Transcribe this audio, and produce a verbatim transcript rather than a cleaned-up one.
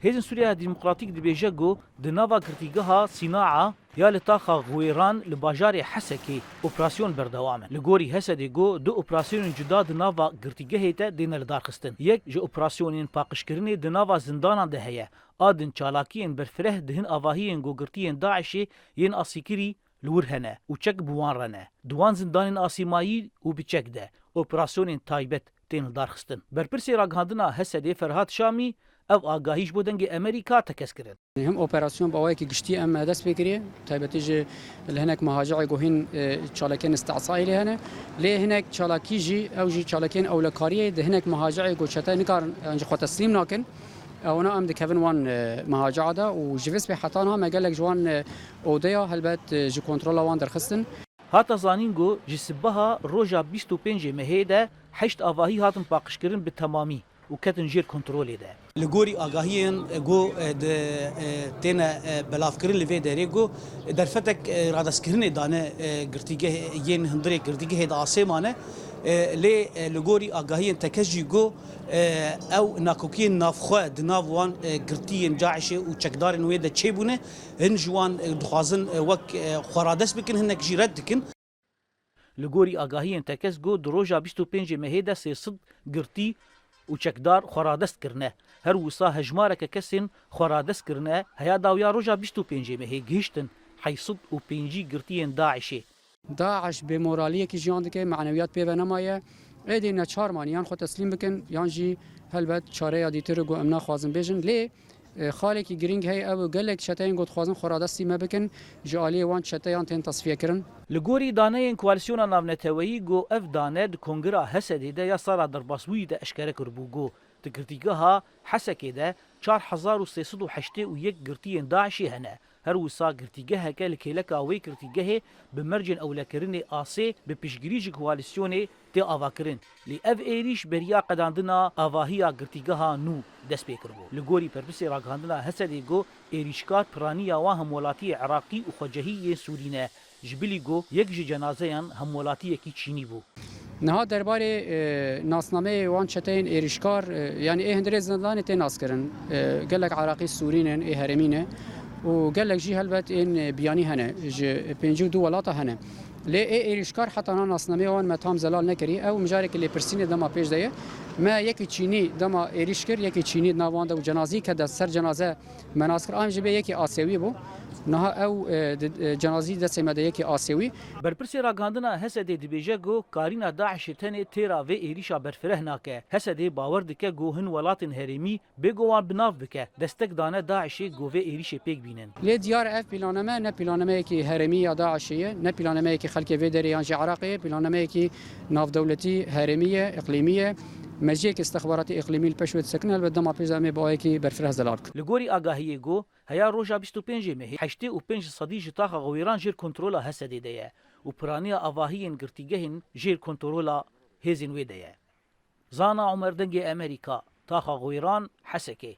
Hêzên Sûriya Demokratîk dibêje ku di nava girtîgeha Sînaa ya li taxa Xwêran li bajarê Hesekê operasyon berdewam in. Li gorî Hesedê ku du operasyonên cuda di nava girtîgehê de dêne lidarxistin. Yek ji operasyonên paqijkirinê di nava zindanan de heye. A din çalakiyên berfireh di hin avahiyên ku girtiyên DAIŞê yên asîkirî li wir hene û çek bi wan re ne. Di wan zindanên asîmayî û bi çek de operasyonên taybet tên lidarxistin. Berpirsê ragihandina Hesedê Ferhat Şamî ev agahî ji bo Dengê Amerîka tekez kirin. Him operasyon bi awayekî giştî em dest pê kiriye. Taybetî jî li hinek mehaciê ku hîn, e, çalakiyên îstihsayî lê hene. Lê hinek çalakî jî, ew jî çalakiyên ewlekariyê di hinek mehaciê ku çete nikarin, yan jî xwe teslîm nakin. Ewna em dikevin wan, e, mehacia de û ji vê sibê heta niha me gelek ji wan, e, odeya helbet, e, ji kontrola wan derxistin. Hate zanîn ku ji sibeha roja bîst û pêncê mehê de heşt avahî hatin paqijkirin bi temamî û ketin jêr kontrolê de. Li gorî agahiyên ku, e, di, e, têne, e, belavkirin li vê derê ku derfetek, e, radestkirinê dane, e, girtîgeh-, yên hundirê girtîgehê di asê mane, e, lê, e, li gorî agahiyên tekez jî ku, e, ew nakokiyên navxwe di nav wan, e, girtiyên DAIŞê û çekdarên wê de çêbûne, hin ji wan, e, dixwazin, e, wek, e, xwe radest bikin, hinek jî red dikin. Li gorî agahiyên tekez ku di roja bîst û pêncê mehê de sê sed girtî û çekdar xwe radest kirine. Her wisa hejmareke kesên xwe radest kirine heya dawiya roja bîst û pêncê mehê gihiştin heyt sed û pêncî girtiyên DAIŞê. DAIŞ bêmoraliyekî jiyan dike, manewiyat pê ve nemaye. Êdî neçar man yan xwe teslîm bikin, yan jî helbet çareya dîtir ku em naxwazin bêjin. Lê, e, xalekî girîng heye, ew gelek çeteyên ku dixwazin xwe radestî me bikin, ji aliyê wan çeteyan tên tesfiyekirin. Li gorî daneyên Koalîsyona Navneteweyî ku ev dane di Kongira Hesedê de ya sala derbasbûyî de eşkere kiribû ku di girtîgeha Hesekê de çar hezar û sê sed û heştê û yek girtiyên DAIŞê hene. Her wisa girtîgeheke li kêleka wê girtîgehê bi mercên ewlekirinê asê bi piştgirî ji koalîsyonê tê avakirin. Lê ev êrîş beriya qedandina avahiya girtîgeha nû dest pê kiribû. Li gorî berpirsê ragihandina Hesedê got, êrîşkar piraniya wan hemwelatiyê Iraqî û xwecehî yên Sûrî ne. Ji bilî got, yek ji cenazeyan hemwelatiyekî Çînî bû. Niha derbarê, e, nasnameyê wan çeteyên êrîşkar, e, yanî ê hundirê zindanê tê naskirin. E, gelek Iraqî Sûrî ne, ê herêmî ne û gelek jî helbet ên, e, biyanî hene, ji pêncî û du welata hene. Lê ê êrîşkar heta niha nasnameyê wan me tam zelal nekirî. Ew mijareke lêpirsînê dema pêş de ye. Me yekî Çînî dema êrîş kir, yekî Çînî di nav wan de û cenazî ke de ser cenaze me nas kir, an jî bê yekî Asewî bû. Niha ew, e, di, e, cenazî destê me de yekî Asewî. Berpirsê ragihandina Hesedê dibêje ku karîna DAIŞê tenê têra vê êrîşa berfireh nake. Hesedê bawer dike ku hin welatên herêmî bê ku wan bi nav bike, destek dane DAIŞê ku vê êrîşê pêk bînin. Lê diyar e ev planame ne planameyekî herêmî ya DAIŞê ye, ne planameyekî xelkê vê derê yan jî Iraqê ye, planameyekî navdewletî herêmî ye, îqlîmî ye. Meciyekî istixbaratî îqlîmî li pêş wê disekin, helbet dema pêş de em ê bi awayekî berfireh zelal bikin. Li gorî agahiyê ku heya roja bîst û pêncê mehê heştê û pênc sedî ji taxa Xwêran jêr kontrola Hesedê de ye û piraniya avahiyên girtîgehên jêr kontrola hêzên wê de ye. Zana Omer, Dengê Amerîka, taxa Xwêran, Hesekê.